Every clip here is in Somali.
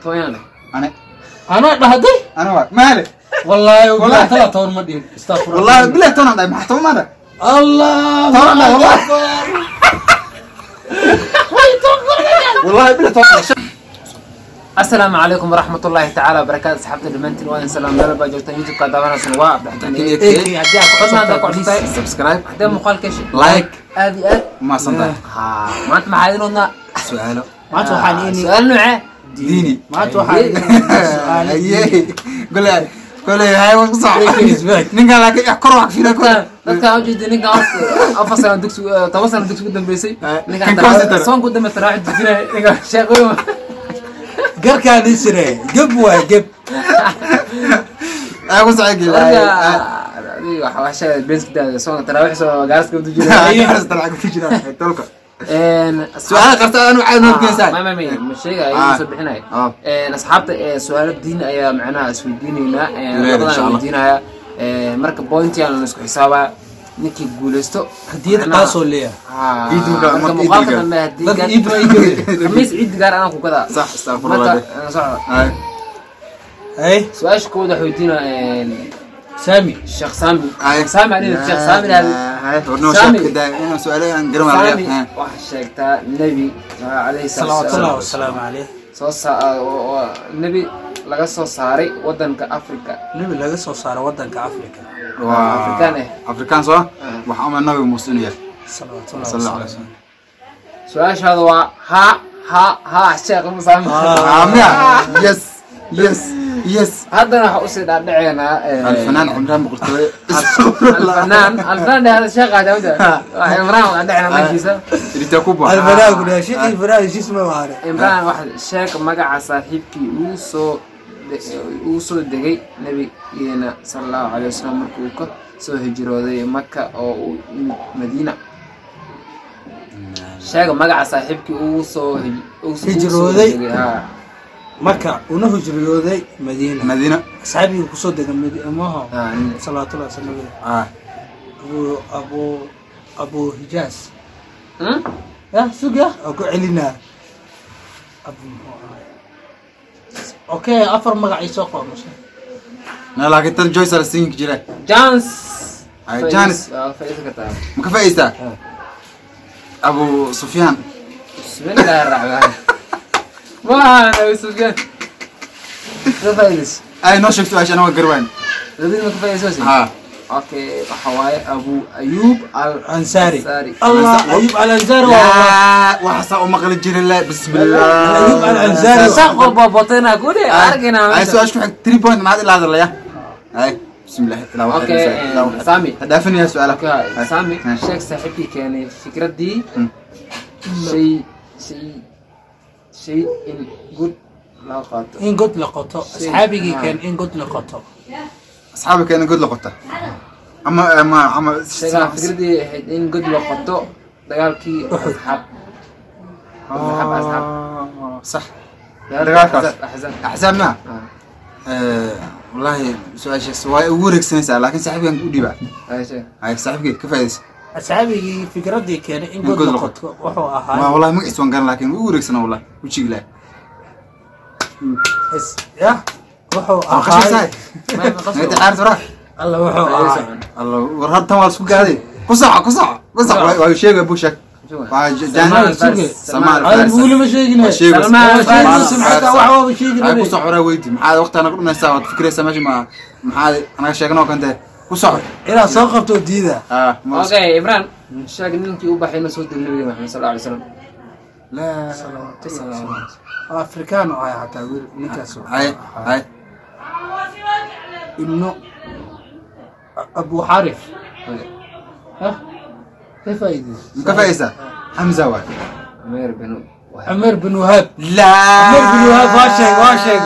Toban leh. Ane. Anaa dhahday. Ana waa maale. Wallaahi wallahi tala toban ma dhihin. Astaghfirullah. Wallahi billahi toban aan dhahay, maxaa toban maana? Allah. Toban aan dhahay, wallahi. Wallahi billahi toban aan dhahay. Asalaamu calaykum waraxmatullaahi tacaala wabarakaatu, asxaabta dhammaantiin waa in salaam meel baa joogtaan. YouTube-ka daawanaysan waa Cabdixakiin AK. Haddii aad ku cusubtahay, ku cusubtahay, Subscribe, haddii muuqaalka heshay, like. Aad iyo aad Mahadsan tahay. Ha, maanta maxaa idin wadnaa? Su'aalo. Maanta waxaan ini Su-aal nuuce? Diini. Maanta waxaan ini su'aalo. Ayey. Gole gole hay wax ku soco. Ninkan laakiin kor wax fiira kor. Dadka ujeeda ninkan horta 4 sano dugsi, 10 sano dugsi ku dambeysay. Eh, ninkan kan koosi daro. Soonku dambe taraaxi dujinaya ninkan sheeqooy. Garkaan isire geb waay geb. Ay ku soco gele. Marka adiga waxa wax sheegay beenska daada soonka taraawiix soo gaarska dujinaya. Ku jira tolka. Su'aalo qarta anu waxay noo keensan. Ma sheegaya Ah. soo bixinaya. Ah. Asxaabta, su'aalo diin ayaa macnaha isweydiinaynaa. Leer, insha Labadan Allah. weydiinaya. Marka pointigan la isku xisaabaa, ninkii guuleysto Hadiyad macnaha- qaasoo leeyahay. Ah, Ciid marka marka muuqaalka ciid dambe haddii Dadka ciid ma iigabe. Khamiis ciid gaar anaa ku gadaa. Sax, astaghfirullah. Marka socda. Ay. Ay. Su-aasha koowaad waxaa weydiinaya Saami. Sheekh Saami. Ay. Saami anina Sheekh Saami lahayd. Hay, warnoo Saami. sheeg daa inaan su'aalo aan garan Saami, waayo. waxaa sheegtaa nebi calayhi salaatu Salawaatullahi wasalaam wasalaamu caleyh. soo saa oo nebi laga soo saaray wadanka Afrika. Nebi laga soo saaro wadanka Afrika. Waa Afrikaan eh. Afrikaan soo? Waxa ama Nabi Muuse inuu yahay. Salawaatullahi Sallallahu wasalaamu alayhi wasallam. Su-aashaada waa ha ha ha, Sheekh Musa. Ah, miya? Yes. Yes. Yes. Haddana waxaa usii dhaadhaceynaa الفنان عمران بقرطوي. الفنان الفنان هذا sheekh daawda Imraan waa dhacena dhankiisa. Rita Kuba. Alfanaan ku dhahay shii fanaan shisma waare. Imraan, waxa sheeg magaca saaxiibkii uu soo degay nabigeena sala allahu calayhi wasalam markii uu ka soo hijrooday Maka oo uu yimid Madiina. Sheega magaca saaxiibkii uu soo Hijrooday. degay, haa. Maka una hijrooday Madiina. مدينة. Asxaabigii kusoo degay Madiina maha? Ah, Salawaatullahi wasalaamu caleyh. آه. Abu Hijaaz. Hmm? Ya suga oo ku celinaa abu muxuu ahay? Okay, afar magac ii soo qor mase. لا لكن تن جويس على سينك جرا. Jans. Ay, Jans. Waa faa'iideysan kartaa. مكفايسة. أبو سفيان. بسم الله الرحمن ما انا ابو سفيان ka faa'iideyso. أي نو شفت عشان هو قروان. Labadii ma ka faa'iideyso? ها. Okay, waxa waaye Abu Ayub Al Ansaari. Ansari. Allah, Ayub Al Ansaari waa لا وحصا ومقل الجيل الله بسم الله. Ayub Al Ansari. Saqo bobotena kule arkayna أي meesha. سؤال شو 3 point ما عاد إلا هذا يا. أي بسم الله لا واحد. Okay, لا واحد. Sami. دافني يا سؤالك. Okay, Sami, sheeg saaxiibkii keenay fikraddii shay shay shay in good loo qaato. In god la qoto, asxaabigii keen in god la qoto. أصحابك أنا قد لقطة. أما أما أما Sheegaa fikraddii ahayd in god loo qoto dagaalkii asxaab asxaab asxaab. آه، صح. Dagaalkii Dagaalkaas. Axzaab Axzaab. أحزاب ما Ah, آه والله سؤال شخص واي ورك سنة لكن صاحبي كان ودي بقى. ay sheeg. هاي صاحبي كيف هيس Asxaabigii fikraddii keenay in In god god la la qoto wuxuu ما ahaa والله ما قيس وان لكن ورك سنة والله وشي لا. Ya wuxuu قشي ahaa ساي. Ma qasbo. انت عارف راح. Alla wuxuu ahaa. الله ورهبت مال سوق هذه قصع قصع قصع وشيء ابو شك. Salmaan Al-Farsi. Salmaan Ay weli ma sheegin. Sheego. Salmaan Al-Farsi. Xataa wax waaba ay sheegin. ku soco weydi maxaa waqti anaga dhumaysaa waad fikraysaa meesha ma maxaa anaga sheegnoo kante ku soco. Inaad soo qabto diida. Ah. Okay, Imran, sheeg ninkii u baxay inuu soo dego nabiga Maxamed sal allahu alay wasalam. لا. Afrikaan oo ahay xataa wiil ninkaas wuxuu hay ahaa hay. Ibnu Abu Xarif ha ka faa'iideyso. ma ka faa'iideysaa Xamza waay. Cumayr bin Wahab. Cumer bin Wahab. لا. Cumer bin Wahab waa sheeg, waa sheeg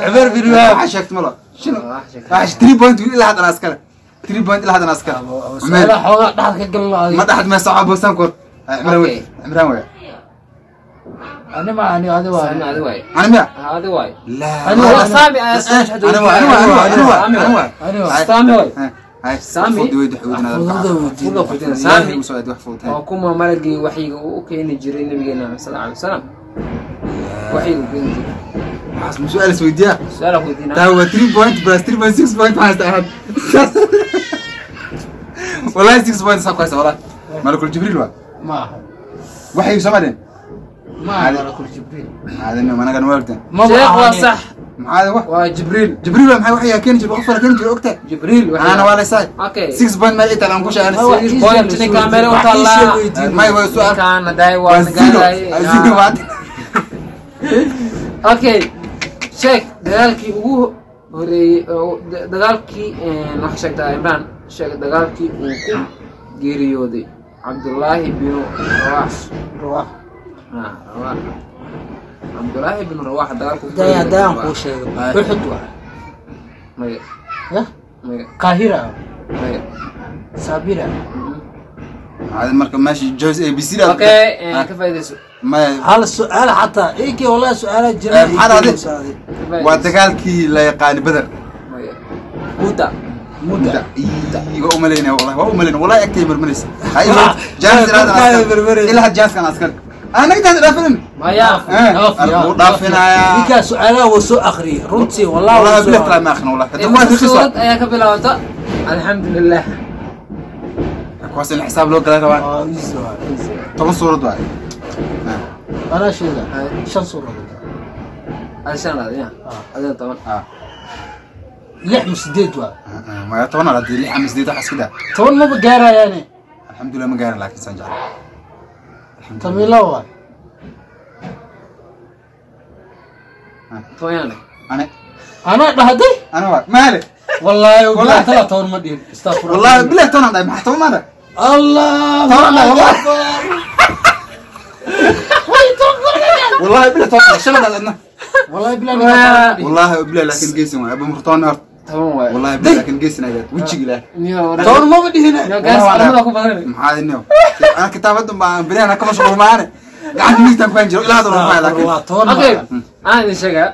Cumer bin Wahab. waxaa sheegtay malo shino. Wax sheegtay. waxaa 3 point ilaa hadda ana askale 3 point ilaa hadda ana askale. Su'aalaha xoogaa dhaxal ka galno ma adiga. dhaxad ma saxa boosaan kor Cimraan wey. Okay. Cimraan wey. Ani ma ani adi waa. Saami adi waay. ana miya? Ah, adi waay. لا. Ani Waa waa. Saami ayaa su'aasha hadda ana waa ana waa ana waa ana waa. Ani waa. Saami waay. هاي Sami. fudud weyd xuudina. Fududa weydiin. Fududa weydiin. Sami. Soo wax fudud. Oo kuma malagii waxyiga uu u keeni jiray nabigeena Maxamed sal allahu alay wasalam? Waxyiga uu keeni jiray. Waxaas ma su'aal isweydiiyaa? Su-aal ku weydiinaa. Taa waa 3 point plus 3 point 6 point maxaa haystaa? Wallahi 6 point saa ku haysta, wallahi malakul Jibriil waa. Ma aha. Waxyigu soo madhin. Ma aha malakul Jibriil. Maxaa managan waalta? Maba Sheekh, waa ahane. sax. Maxaa wax? Waa Jibriil. Jibriil waa maxay? Waxyiga keeni jiray, qof kale keeni jiray, ogtahay. Jibriil. Anana waa laysaa. Okay. 6 point meel intaan aan ku sheegay. Ma wax Six easy point la ninkaan soo meel u weydiin. Wax taallaa. easy weydiin. May waa su'aal. Ninkaan haday waa Waa zero. nagaadayay. Zero waad. Okay, sheeg dagaalkii ugu horeeyey dagaalkii, waxaa sheegtaa Imraan, sheeg dagaalkii uu ku geeriyooday Cabdullaahi binu Rawax. Rawax. Ah, Rawax, Cabdullaahi binu Rawax dagaalku ku Daya geeriyooday. dayaan kuu sheego. Ay. Uxud waa. Maya. Ya. Maya. Qaahira. Maya. Saabira. Maxaa marka meesha Joyce A B C da? Okay, ka faa'iidayso. Maya. Hal su'aal xataa inkii wallahi su'aalaha jira. Eh, maxaa dhacday? Ka Waa faa'iidayso. dagaalkii la yaqaani Badar. Maya, Muta. Mudda. Waa umaleynaya, wallahi waa umaleynaya, wallahi agtay marmaraysa. Hay jaanis. Dadkaaga marmaraysa. Ilaa jaaniskan askar anaga taas dhaafinin. Maya. Wuu dhaafinayaa. Ninkaa su'aalaha wuu soo akhriyay runtii, wallahi wallahi wuu soo bilah akhriyay. ma akhrin, wallahi hadda kuwaas Imisa raqiis suurad ayaa ka bilaabata alxamdulilah? Kuwaas in xisaab loo galay rabaan. Waa easy waa. 10 suurad waay. Anaa sheega. Ay. Shan suuradood. Adi shan laad ya. Ah. Adina 10. Ah. Lix ma sideed waa. Maya, 10 ala lix ama sideed waxaas ka daa. 10 maba gaarayaane. Alxamdulilah ma gaarin, laakiin saan jeclay. Tamila waa. 10 yaan leh. Ane. Anaa dhahday. Ana waa maale. Wallaahi Wallahi. bilahi tala 10 ma dhihin, astafurlah. Wallahi bilah 10 aan dhahay, maxaa 10 maana? Allah. 10 aan dhahay, wallahi wallahi bilah 10 shan aan adna. Wallahi bilahi ninkaa 10 ma dhihin. Wallahi bilah, laakiin geesin waay abu murtoon horta. 10 waay. Wallahi bilah, laakiin geesin ayaad wejiga ilaah. Niyo. 10 maba dhihine. Niyo gaas armada ku badan. Maxaa niyo, ana kitaabada baan beriyahan ka mashquul maane, gacanta midigtaan ku hayn jiro ilaa hadda waan ku hayaa, laakiin Waa 10 ma Okay, ahan. aan idin sheegaa.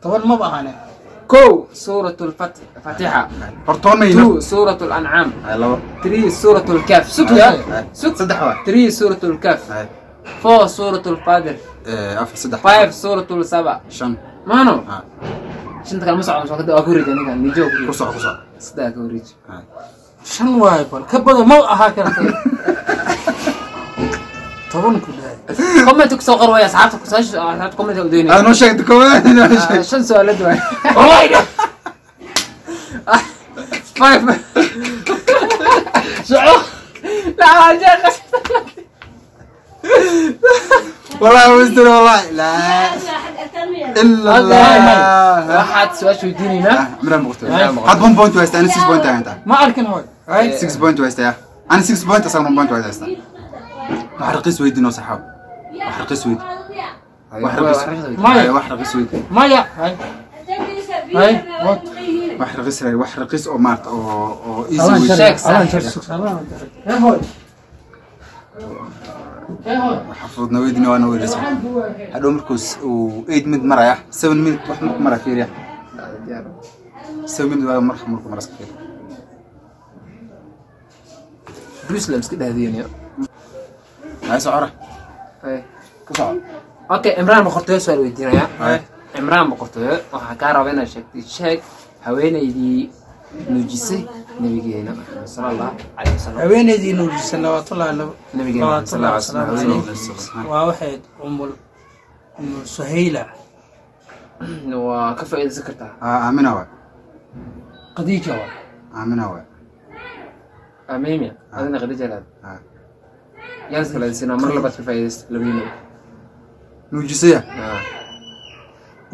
10 maba ahane. Kow, suurat lfatixa. Hor 10 ma Two, yino. suurat lancaam. Hay, labo. Three, suurat lkaaf. Sug ya. Hay. Sug. Saddex waa. Three, suurat lkaaf. Hay. Four, suurat lfadir. Afar, saddex. Five, suurat lsaba. Shan. Maano. Ah. Shanta kale ma socon, soo kada waa ku wareeji ninkan nijo ku Ku wareeji. soco, ku soco. Saddex ka wareeji. Hay. Shan waaye, bal ka badan ma ahaa karta. 10 ku dhahay. Comment ku soo qor waay asxaabta ku soo asxaabta comment u deynay. Aad noo sheegtay koowaad, noo sheeg. Shan su'aalood waay. Wallahi. Five. Soco. La waa Wallahi wastir, wallahi laa illa Allah. Waxaad su-aasha weydiinaynaa. Miraan boqortooy had 1 point waa haystaa, ani 6 point aan haystaa. Ma arkin hoy. 6 point waa haystaa, ani 6 point, asagana 1 point waa haystaa. Wax raqiis weydiin oo saxaab, wax raqiis weydii, wax raqiis. Maya. Ay, wax raqiis weydii. Maya. Hay. Hay. What? Wax raqiis raay, wax raqiis oo maarta oo easy Allah weydii. Sheeg, Allah saaxiib. Hey hoy. Hey hoy. Waxa fududna weydiin, waana weydisa hadhow markuu uu 8 minute maraya, 7 minute wax markuu mara fiiriya, 7 minute waa marka markuu mara iska fiiriya. Bruce Lee iska dhaadiyanayo. Hay, socora. Ku soco. Okay, Imraan boqortooyo su'aal weydiinaya. Hay. Imraan boqortooyo, waxaa kaa raba inaad sheegtid, sheeg haweenaydii nuujisay nabigeena Maxamed sala Allahu calayhi wasalam. Haweeneydii nuujisay labaatan laba. Nabigeena Maxamed sala Allahu Labaatan calayhi wasalam. Waa waxayd Umul Suhayla. Waa ka faa'iidaysan kartaa. Ah, Aamina waay. Khadiija waa. Aamina waay. Amiimia adina Khadiija laad. Ah. Yaan iska laadsinaa mar labaad ka faa'iidaysta labadiina. Nuujisaya. Ah.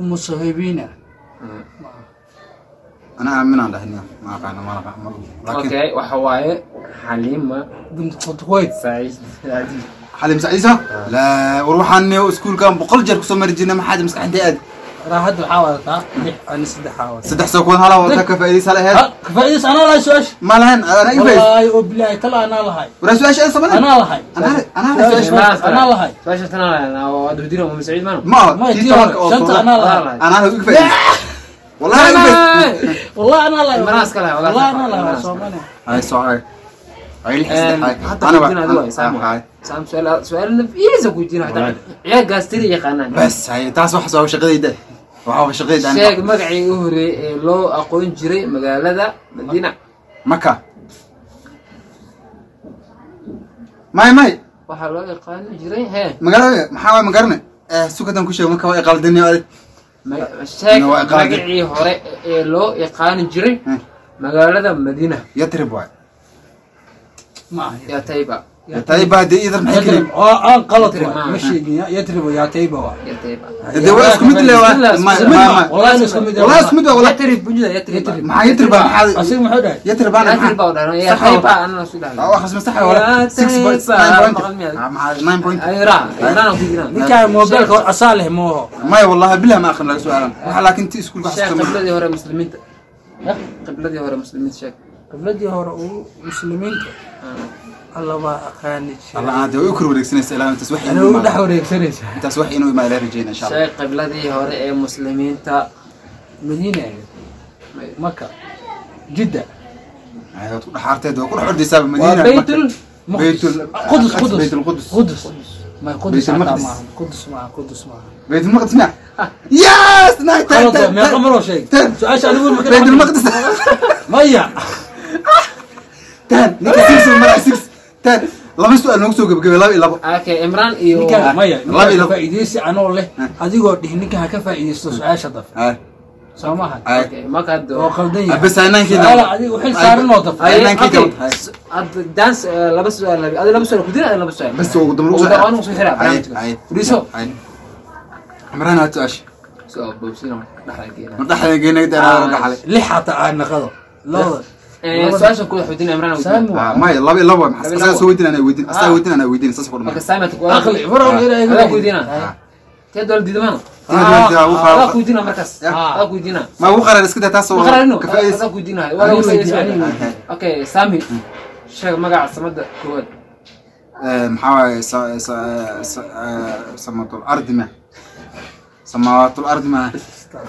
Umu Suhaybina. Ana Aaminaan dhahniya, ma aqaano, ma aqaano laakiin. Okay, waxa waaye Xaliima bint Khudwayd. Saciid Saciid. Xalim Saciisa laa, war waxaan iskuulkan 100 jeer kusoo mari jirnay, maxaad maskaxintay aad? Hadda waxaa wadataa lix, ani saddex aa wadataa. Saddex soo kuwan hala wata, ka faa'iidaysa lahayd. Ka faa'iidays anaa lahay su-aasha. Ma lahayn, ana ii faa'iidays. Wallaahi oo bilaahi tala anaa lahay. Waraa su-aasha aan samayn. Anaa lahay. Anaa lahay su-aasha. Anaa lahay. Su-aasha tanaa waa weydiinaya Umu Saciid maano. Ma aha. Maya, tii tii hore 10-ka oo shanta suura. anaa lahay. Anaa lahay, iga faa'iidays, wallahi iga faa'iidays. Wallahi anaa lahay. Imraan iska lahay, wallahi. Wallahi anaa lahay, Imraan waa iska Soomaali. Hay, socay. Ay, lix saddex. Hadda Ana weydiin adigu waay, Saam. Hay. Saam, su'aal nafiisa ku weydiin xataa ciyaar gaastiri yaqaanaan. Bas hay, taas wax soo shaqadayda, waxa waa shaqadayda. Sheeg magacii ugu horeeyay ee loo aqoon jiray magaalada Madiina. Maka, may may. Waxaa loo yaqaani jiray hee? Magaalada maxaa waay? Ma garane. Sukadan ku sheego marka waa iqaldani adig. Sheeg No, waa qaldan. magacii hore ee loo yaqaani jiray magaalada Madiina. Yatrib waay. Ma aha. Yaa Tayba. Tayba dee idar maxay Yatrib kale? Oo aan qalad Yatrib waay. ma Ma sheegin Yatrib yaa Tayba waay. Yaa Tayba. Dee waa isku mid le waa. Isku Ma mid ma ma. Wallahi isku mid. Wallahi isku mid waa, wallahi. Yatrib bunjida Yatrib. Yatrib. Maxaa Yatrib baa maxaa? Asiga muxuu dhahay? Yatrib baan. Yatrib baa u dhahan yaa Sax Tayba, anana su dhahan. waa khasma sax wala 6 point 9 point. Maxaa 9 point? Ayra Imraan ku jiraan. Ninkaan moobilka asaa leh mooho. Maya, wallahi bilah ma akhrin laga su'aalan waxa, laakiin ti iskuulka Sheeg xasuusta. qibladii hore muslimiinta, qibladii hore muslimiinta sheeg. Qibladii hore uu muslimiinta alla waa aqaani jiray. Allah aad way u kor wareegsanaysa ilaa intaas wax Ana inuu ugu dhex imaado. wareegsanaysaa. Intaas wax inuu imaado ilaa rajayna insha Allah. Sheeg qibladii hore ee muslimiinta. Madiina ahayd, Maka, Jidda. Ay, waad ku dhaxaarteed, waa ku dhex ordaysaa. Waa Madiina. Baytul Baytul Qudus, Qudus. Baytul Qudus. Qudus, ma Qudus. Baytul Xataa Maqdis. Maaha Qudus, maaha Qudus, maaha. Baytul Maqdis ma yes nine ten. Qalad Ten. waay. Meeqa maroo sheeg Ten. su-aasha adigu ma ka Baytul Maqdis. Maya. 10, ninka 6 mara 6 10, laba su'aal noogu soo gabagabay, 2 iyo 2. Okay, Imraan iyo Ninkaan maya. Laba iyo Ninkaan labo. ka faa'iidaysi anoo leh adigoo dhihin ninka ha ka faa'iidaysto su-aasha dafe Ay. soo maaha? Ay. Okay, marka hadda Oo qaldan yahay. Bas ay nine-kii Su'aala adiga u xil saaran oo dafe. Ay, Ay, nine-kii okay. down. Ay. Hadda dance laba su'aal, adi laba su'aal ku dira, adi laba su'aal. Bas ugu dambe Ugu dambe ugu soo xiraa Ay, barnaamijka. ay. Fadhiiso. Ay, Imraan, waa su'aasha. Soo boobsina dhexda geena. Ma dhaxda geynay dheeraad dhaxlay. Lix xataa aan naqado labada. Su-aasha ku weydiin Imraan weydiin. Saami waa. Ah, maya, 2 iyo 2 maxaa? Laba iyo Asaga labo. soo weydiin, anaa weydiin, asaga weydiin, anaa weydiin, saas ku Marka dhamaan. Saami ku Aqli mar hore ilaahay. Adaa ku weydiina. Tee dool diidamana. Adaa ku weydiina markaas. Ya. Adaa ku weydiina. Ma ugu qarar iska daa taas oo Ma qararino. ka faa'iidaysa. Adaa ku weydiina. Waa lagu Aniga weydiin, aniga weydiin. Okay, Saami. Sheeg magaca samada koowaad. Maxaa waaye? Samatul ardi ma samaawatul ardi ma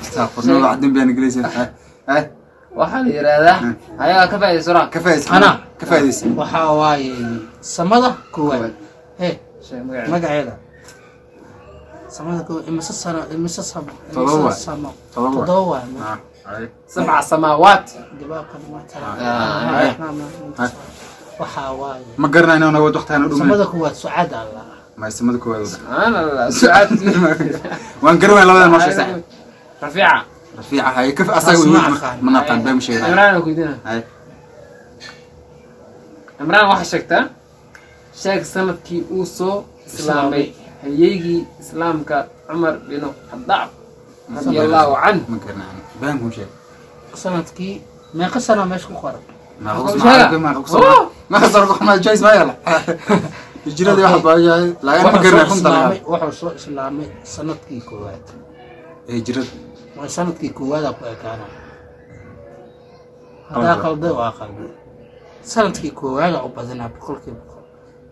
astaghfirullah, wax dambi aan ingiriisi eh. Waxaa la yiraahdaa ayaga ka faa'iidayso ra. Ka faa'iidaysa. Anaa. Ka faa'iidaysa. Waxaa waaye samada koowaad he. Sheeg magaceeda. Magaceeda samada koowaad, imise sano, imise samo? Todoba Imise waay. samo? Todoba waay. 7 waay. Ah, ay. Sabca samaawaat. Dibaaqan waa tara. Ah, Waxaa waaye Ma garanayno nabad waqtigaan u dhumin. Samada koowaad Sucaad Allah. Ma samada koowaad wada. Subxaan Allah. Sucaad. Waan garan labadan noo sheeg sax. Rafiica. Rafiica hay ka asaga Taas ma weyd. aqaan. Ma naqaan baa ma sheegay. Imraan ku weydiina. Ay. Imraan, waxaa sheegtaa, sheeg sanadkii uu soo islaamay hayeygii islaamka Cumar bin Khadaab radiallahu canh. Ma garanayno baan ku sheeg. Sanadkii meeqa sano meesha ku qoran? Ma Wuxuu qos ma sheegaa. ma qos ma qos ma ma choice ma yala hijrada waxa baa yahay laga ma Wuxuu garanay soo runta laga islaamay, wuxuu soo islaamay sanadkii koowaad. Hijrada. Waa sanadkii koowaad ku ekaana. Haddaa qalday waa qalday, sanadkii koowaada u badinaa 100%.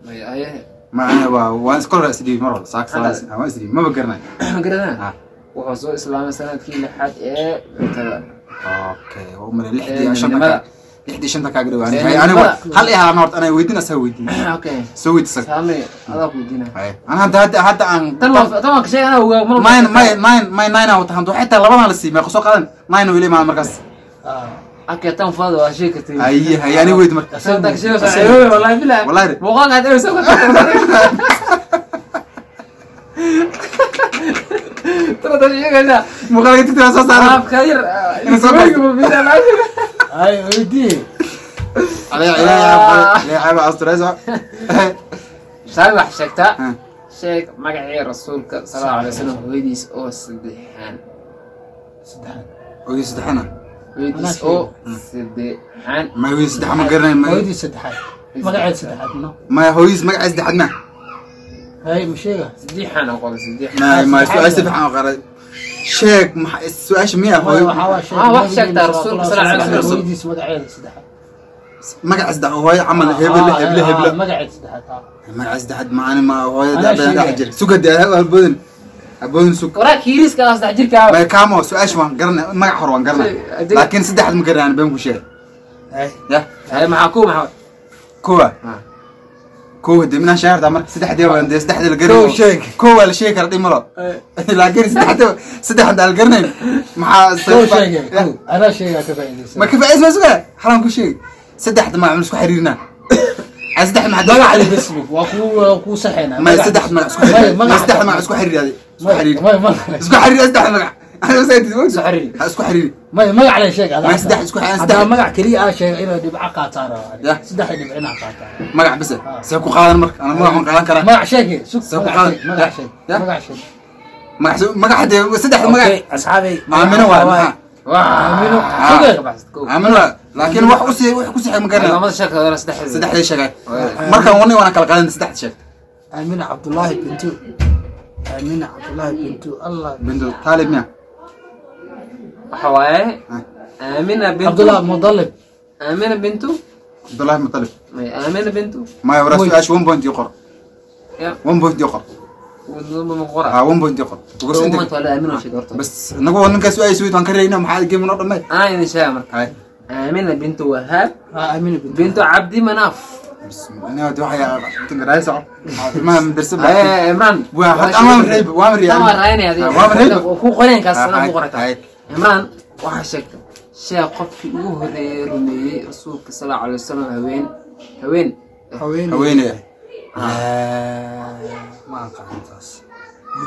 Maya, aye. Ma ana waa waan iskool isdhiib mar walba saak salaas waan isdhiib maba garanay. Ma garanaa? Ah. Wuxuu soo islaamay sanadkii lixaad ee cuntada. Okay, waa umale lixdii shanta Midnimada. ka lixdii shanta kaaga dhawaan. Ee, Hay, anigu midnimada. hal iyo hal horta anaa weydiin asaa weydiin. Okay. Soo weydiin isaga. Saami, adaa ku weydiina. Hay, ana hadda aan Tan waa ka sheeg anaa ogaa mar. Nine my nine my nine aan wata handu xitaa labadan la siimay soo qaadan nine weli maan markaas. Okay, tan fada waa sheegi kartay. Hay hay, ani weyd marka. Tan ka sheegaysa ceeboobe, wallahi bilahi. Wallahi. Muuqaalka had eegayso ka tan hada sheegaysaa. Muuqaalka tigtaa soo saaran. Qaabka yar. Inuu soo Ay, weydii. Alay ilaahay ilaahay asturaysa. Saami, waxaa sheegtaa, sheeg magacii rasuulka sal allahu alay wasalam hooyadiis oo saddexaan. Saddexaad. Ogi saddexana. Hooyadiis oo saddexaan. Ma hooyadiis saddex ma garanay ma. Hooyadii saddexaad, magaceed saddexaad no. Ma hooyadiis magaceed saddexaad ma. Hay, ma sheega. Saddexaan oo qole saddex. Ma su'aal si fiican oo qaray sheeg ma su'aasha miya hooyo? Waxaa waa sheeg. Ah, wax sheegtaa rasuulka sal allahu alay wasalam. Hooyadiis magaceeda saddexaad. Magaca saddex hooyo camal hebel heble heble. Magaceed saddexaad ah. Magaca saddexaad maani ma hooyada Anaa been dhex sheegaya. jir sugada aboodin aboodin sug. Waraa kiiriska ah saddex jirka. Ma kaamo su'aasha waan garanay, magac hore waan garanay, Adiga- laakiin saddexaad ma garanay, been ku sheegay Ay. ya. Hay, maxaa ku maxaa? Kowa. Ah. Kowa dee minaan sheegi kartaa marka saddexdii waa dee saddexdii la garanayo. Kow sheeg. Kow waa la sheegi karaa dhib malo. Laakiin saddexdii saddex hadda la garanayn. Maxaa Kow sheegay. Ya. Kow. Anaa sheegaa ka faa'iidaysan. Ma ka faa'iidaysan ma sugaa? Halaan ku sheegi. Saddexda magac ma isku xiriirinaa? Ay saddex magac Magaca le bes waa kuu saxeynaa. Ma saddex magac isku xiriir. Ma saddex magac isku xiriir isku xiriir. May magac. Isku xiriir saddex magac. Ana sayid Isku xiriir. Ha isku xiriir. May magac le sheeg adaa. May saddex isku xiriir. Hadaa magac kaliya aa sheegay inay dhibco qaataan rabaa. Ya. Saddex dhibco inaa qaataan. Magac bas. See ku qaadan marka? Ana magac waan qaadan karaa. Magac sheeg sug. Soo ku Magac qaadan. sheeg, magac sheeg. Ya. Magac sheeg. Magac magac dee saddex magac. Okay, asxaabay. Aamino waa maxaa? Aamino. Ah. Suge. Ka baxsad kow. Aamino waa. Laakiin wax u sii wax ku sii ma garanayo. Ciidamada sheegta wala saddexdii. Saddexdii sheegay. Markaan wanay waan kala qaadan saddex sheeg. Aamina Cabdullaahi Bintu. Aamina Cabdullaahi Bintu. Allah. Bintu Taalib miya? Waxa waaye Ah. Aamina bintu Cabdullah Mudallib. Aamina bintu Cabdullaahi Mutalib. May Aamina bintu Maya waraa su-aasha 1 point ii qor. Ya. 1 point ii qor. Wadada ma qora. Ha 1 point ii qor. Ugu Ugu inta wala Aamina sheeg horta. bas nagu ninka su-aasha weyd waan ka reeynaa maxaa game noo dhamay. Anaa idin sheega marka. Hay. Aamina bintu Wahaab Ah, Aamina Bintu. bintu Cabdi Manaaf. Bismillah. Ana waxa tinga raaysa. Ilmaha madrasa baa. Ee Imran. Waa had ama reeb waa reeb. Waa raynaya adiga. Waa reeb. Ku qoreen kaas Ah, sana ku qorata. hay. Imran waxa sheegtay sheekh qofkii ugu horeeyay rumeeyay rasuulka sallallahu alayhi wasallam haween Haweeney. Haweeney. Ma aqaan taas.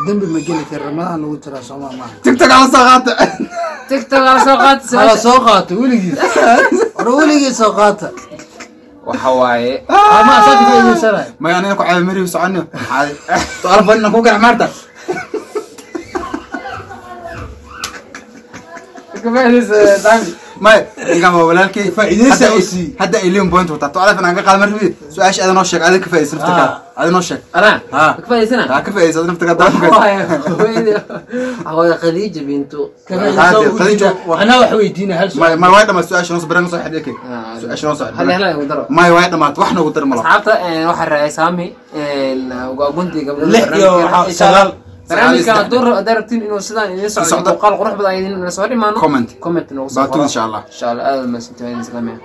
Dembi ma geli kara Ramadaan lagu jiraa Soomaa maaha. TikTok ala soo qaata. TikTok ala soo qaatay. Hala soo qaato weligiis. Hore weligiis soo qaata. Waxa waaye Ama asaa ka faa'iidaysanaya. Ma anina ku caawi mari soconno. Caadi. Su'aal badan ku garac maarta. Ka faa'iidaysa Dami. May ninkan waa walaalkay. Faa'iidaysa Hadda u sii. Hadda ay leeyihiin point wata. Tu'alaf inaan ka qaad mar rabi. Su'aasha aad noo sheeg aad ka faa'iidaysan naftaada. Aad noo sheeg. Ana Ah. ka faa'iidaysana. Ha ka faa'iidaysan naftaada. Waxa waaye waxa waaye Khadiija bintu Ka faa'iidayso Haddii, u Khadiija, jiraa. Anaa wax weydiinaya hal May su'aal. may way dhamaat su'aasha noo soo baran soo xidhay. Su'aasha noo soo hal xidhay. hal ugu daro. May way dhamaat wax noogu dar malo. Asxaabta waxaa raacay Saami waa gunti gabdhaha Lix iyo waxaa sagaal. Barnaamijkan hadduu haddaad rabtiin inuu sidaan idiin socdo Socdo. muuqaal qurux badan idin soo dhimaano Comment. comment noogu soo Baatu qoro. insha Allah. Insha Allah aad mahadsantihiin islaamiya.